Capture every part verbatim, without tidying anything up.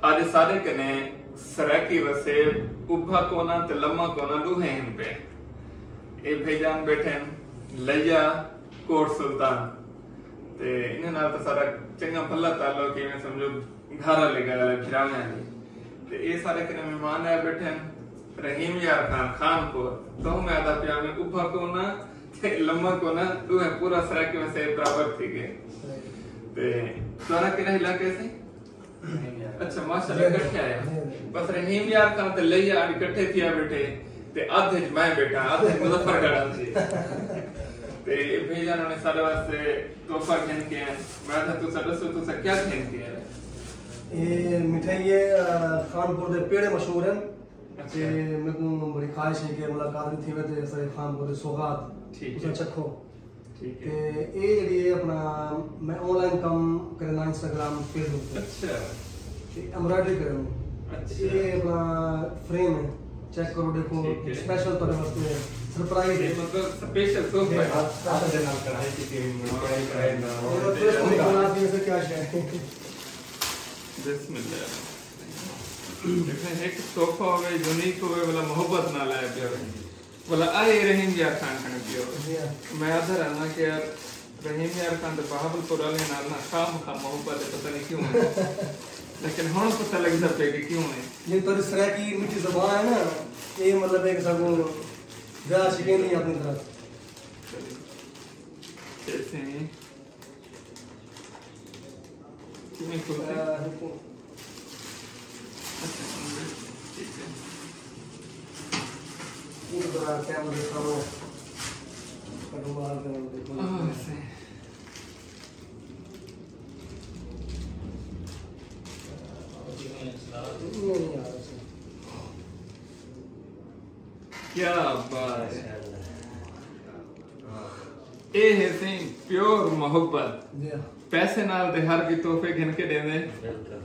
اڄ ساݙے کنے سرائیکی وسیب ابھا کونا تے لما کونا ݙوہیں ہن پئے۔ اے بھئی جان ٻیٹھن لیا کوٹ سلطان، تے انہاں نال تاں ساݙا چنڳا بھلا تعلق ہے، ایویں سمجھو گھر والی ڳالھ ہے، بھراویں والی۔ تے اے ساݙے کنے مہمان آئے ٻیٹھن، رحیم یار خان خان پور، تہوں میں آہدا پیا میں ابھا کونا تے لما کونا ݙوہیں پورا سرائیکی وسیب برابر تھی ڳئے۔ تے تہاݙا کیڑھا علاقہ ہے سئیں؟ اچھا، ماشاءاللہ، کٹھے آئے ہو۔ بس رحیم یار خان تے لئی آن کٹھے تھیا ٻیٹھے، تے ادھ وچ میں ٻیٹھا، ادھ وچ مظفر گڑھ آن سی۔ تے بھیجا انہوں نے سارے واسطے تحفہ گھن کے ہیں۔ میں تھا تسا دسو تسا کیا گھن کے ہیں؟ اے مٹھائی ہے، آ، خان پور دے پیڑے مشہور ہیں۔ اچھا۔ تے میکوں بڑی خواہش ہے کہ ملاقات بھی تھی تے سارے خان پور دے سوغات ٹھیک ہے۔ تسا چکھو۔ ٹھیک ہے۔ تے اے جیڑھی ہے اپنا، میں آن لائن کم کریندا، انسٹاگرام، فیس بک تے۔ اچھا۔ تے ایمبرائڈری کریندا۔ اچھا۔ اے اپنا فریم ہے، چیک کرو، ݙیکھو، ٹھیک ہے۔ اسپیشل تہاݙے واسطے ہے، سرپرائز ہے۔ اے مطلب اسپیشل تحفہ ہے۔ ہتھ، ہتھ دے نال کڑھائی کیتی ہوئی، کڑھائی، کڑھائی نال۔ اے تو فرسٹ ٹائم بنا کے ایسے کیا شے ہے؟ بسم اللہ۔ ݙیکھیں، ہک تحفہ ہووے، یونیک ہووے، ولا محبت نال آیا پیا ہووے۔ ولا آئے رحیم یار خان کنے پیو۔ جی ہاں۔ میں آہدا رہنا کہ یار رحیم یار خان تے بہاول پور والے نال نہ خواہ مخواہ محبت ہے، پتہ نہیں کیوں ہے۔ لیکن ہݨ پتہ لڳدا پیا کہ کیوں ہے۔ یہ تو سرائیکی میٹھی زبان ہے نا، یہ مطلب ہے کہ ساکوں زیادہ شکین نہیں اپنی طرف۔ چلیں۔ تے سئیں کیویں کھلدے؟ آ، ہکو۔ اچھا، ٹھیک ہے۔ اوں طرح کیمرے سامݨے کڈو مار کے ݙیکھو۔ آ، سئیں۔ نہیں، نہیں آ رہا سئیں۔ کیا بات ہے۔ اے ہے سئیں پیور محبت۔ جی۔ پیسے نال تے ہر کوئی تحفے گھن کے ݙیندے۔ بالکل۔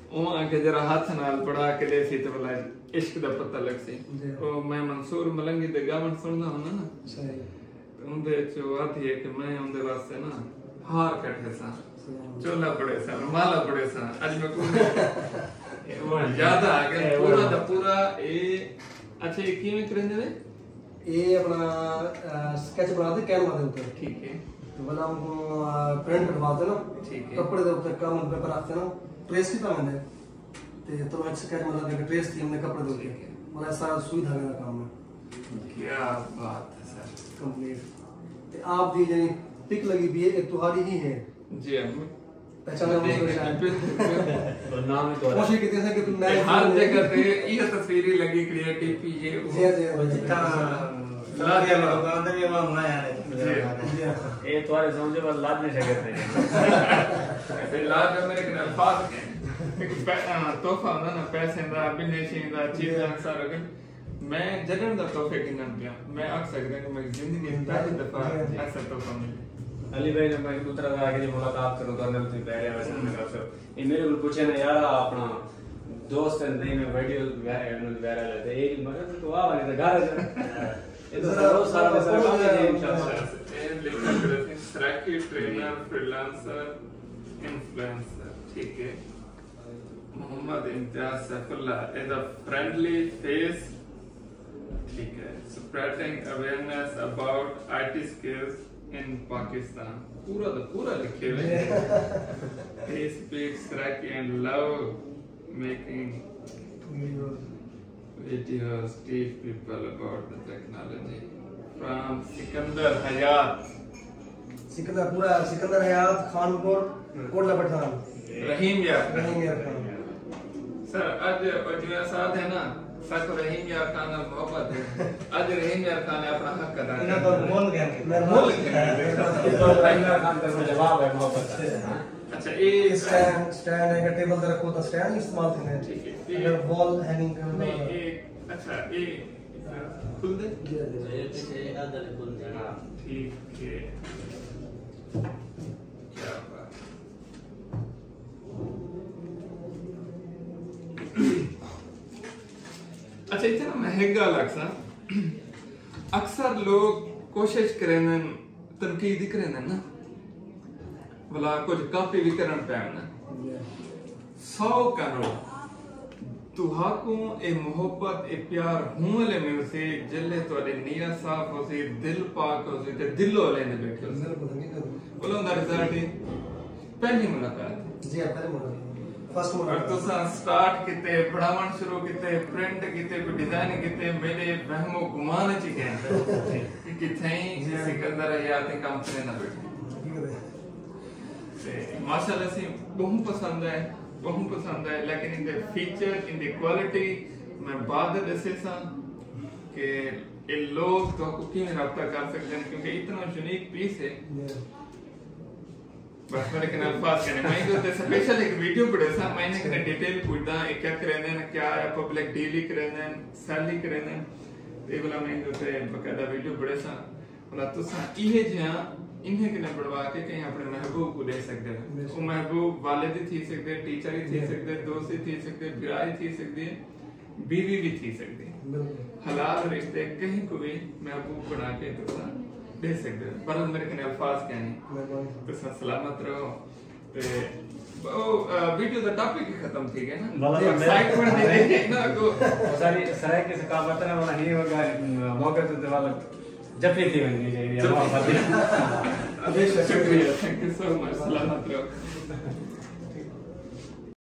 اوں آکھے ذرا ہتھ نال پڑھا کے ݙیسی تے ولا عشق دا پتہ لڳسی۔ جی۔ او میں منصور ملنگی دے ڳاوݨ سݨدا ہوندا نا۔ صحیح۔ تے اوندے وچ او آہدی ہے کہ میں اوندے واسطے نا ہار کٹھے ساں، صحیح۔ چولا پڑھے ساں، مالا پڑھے ساں۔ اڄ میں کوئی یاد آ ڳیا، پورا دا پورا اے۔ اچھا، اے کیویں کریندے نے؟ اے اپنا، آ، سکیچ بݨا تے کینوا دے اتے۔ ٹھیک ہے۔ تے ولا اونکوں، آ، پرنٹ کٹوا تے نا، ٹھیک ہے۔ کپڑے دے اتے کم پیپر رکھ تے نا، ٹریس کیتا ویندے۔ تے تلو ہک سکیچ مطلب ہک ٹریس تھی ویندے کپڑے دے اتے۔ ٹھیک ہے۔ ولا سارا سوئی دھاڳے دا کم ہے۔ کیا بات ہے سر۔ کمپلیٹ۔ تے آپ دی جیڑھی پک لڳی پئی ہے، اے تہاݙی ہی ہے۔ جی ہاں۔ پہچانا نہیں، مشکل شاید۔ بالکل، بالکل۔ تو نام ہی تو کوشش کیتی ہے کہ میں تے ہر جگہ تے یہ تصویری لگی کھڑی ہے، ٹی پی یہ وہ۔ جی، جی، جی۔ جتنا لا دے لوگ آندے بھی وہاں میں آنے۔ جی۔ جی۔ اے تہاݙے سمجھو بس لاج میں شکر نہیں۔ ایسے لاج میں میرے کنے الفاظ کے۔ ایک پے-، آ، تحفہ ہوندا نا، پیسے دا، بنے شین دا، چیز دا، سارا کچھ۔ میں جݙݨ دا تحفے گھنݨ پیا، میں آکھ سڳداں کہ میری زندگی وچ پہلی دفعہ ایسا تحفہ ملے۔ علی بھائی نے میں اترا دا کہ ملاقات کروں تو انہوں نے پہلے ویسے میں کر سو۔ یہ میرے کو پوچھے نا یار، اپنا دوست ہیں، نہیں میں ویڈیو وائرل ہے، یہ مگر تو آ والے گھر ہے۔ یہ تو سارا، سارا مسئلہ کام ہے، انشاءاللہ۔ اے لکھا کھڑے سئیں، سرائیکی ٹرینر، فریلانسر، انفلوئنسر، ٹھیک ہے۔ محمد امتیاز سیف اللہ is a friendly face، ٹھیک ہے، spreading awareness about I T skills in Pakistan۔ پورا دا پورا لکھے ہوئے۔ He speaks Saraiki and love making videos, teach people about the technology۔ From سکندر حیات۔ سکندر پورا، سکندر حیات، خان پور، کوٹلا پٹھان۔ رحیم یار۔ رحیم یار خان۔ سر، اڄ او جیویں اساں آہدے نا، ساکوں رحیم یار خان نال محبت ہے۔ اڄ رحیم یار خان نے اپݨا حق ادا کیتا۔ انہاں تو مول گھن کے۔ میں مول گھن کے۔ رحیم یار خان دا کوئی جواب ہے محبت دا۔ اچھا، اے اسٹینڈ، اسٹینڈ ہے کہ ٹیبل تے رکھو تاں اسٹینڈ استعمال تھیندے۔ ٹھیک ہے۔ اگر وال ہینگنگ کرݨا نہیں، ہووے۔ اے، اچھا، اے کھلدے؟ جی، جی۔ اے پیچھے آدھا نہیں کھلدے۔ ٹھیک ہے۔ کیا بات۔ اچھا، اتھے نا میں ہک ڳالھ آکھساں، اکثر لوگ کوشش کریندن، تنقید ہی کریندن نا، ولا کجھ کاپی بھی کرݨ پئے نا۔ سو کرو، تہاکوں اے محبت، اے پیار ہوں ویلے ملسی جلے تہاڈے نیت صاف ہوسی، دل پاک ہوسی تے دلوں الیندے بیٹھے ہوسو۔ بولو، اوندا رزلٹ ہی پہلی ملاقات۔ جی ہاں، پہلی ملاقات، فرسٹ ملاقات۔ تساں سٹارٹ کیتے، بناون شروع کیتے، پرنٹ کیتے، کوئی ڈیزائن کیتے، میرے وہم و گمان چ ہی کہ کتھیں سکندر حیاتی کمپنی نہ بیٹھے۔ تے ماشاءاللہ سی بہوں پسند ہے، بہوں پسند ہے، لیکن ان دے فیچر، ان دی کوالٹی میں بعد ڈسے ساں کہ اے لوگ تو کو کیویں رابطہ کر سکدے ہیں، کیونکہ اتنا یونیک پیس ہے۔ بس میرے کنے الفاظ کنے، میں جو تے سپیشل ایک ویڈیو بڑے سا، میں نے کنے ڈیٹیل پوچھدا اے کیا کریندے ہیں، کیا ہے پبلک ڈیل ہی کریندے ہیں، سیل ہی کریندے ہیں۔ اے والا میں جو تے باقاعدہ ویڈیو بڑے سا۔ بھلا تساں ایہے جیہاں انہیں کنے بنوا کے کہیں اپنے محبوب کو دے سکدے ہو۔ او محبوب والد ہی تھی سکدے، ٹیچر ہی تھی سکدے، دوست ہی تھی سکدے، بھرا ہی تھی سکدے، بیوی بھی تھی سکدے۔ حلال رشتے کہیں کو بھی محبوب بنا کے تساں دے سکدے ہو۔ بھلا میرے کنے الفاظ کیا نہیں۔ تساں سلامت رہو۔ تے او، آ، ویڈیو دا ٹاپک ہی ختم تھی گیا نا۔ مطلب، ایکسائٹمنٹ دی نا کو۔ ساری سرائیکی ثقافت نا والا ہی ہوگا، موقع تے والا جفی تھی ونجنی چاہیے۔ شکریہ، تھینک یو سو مچ، سلامت رہو۔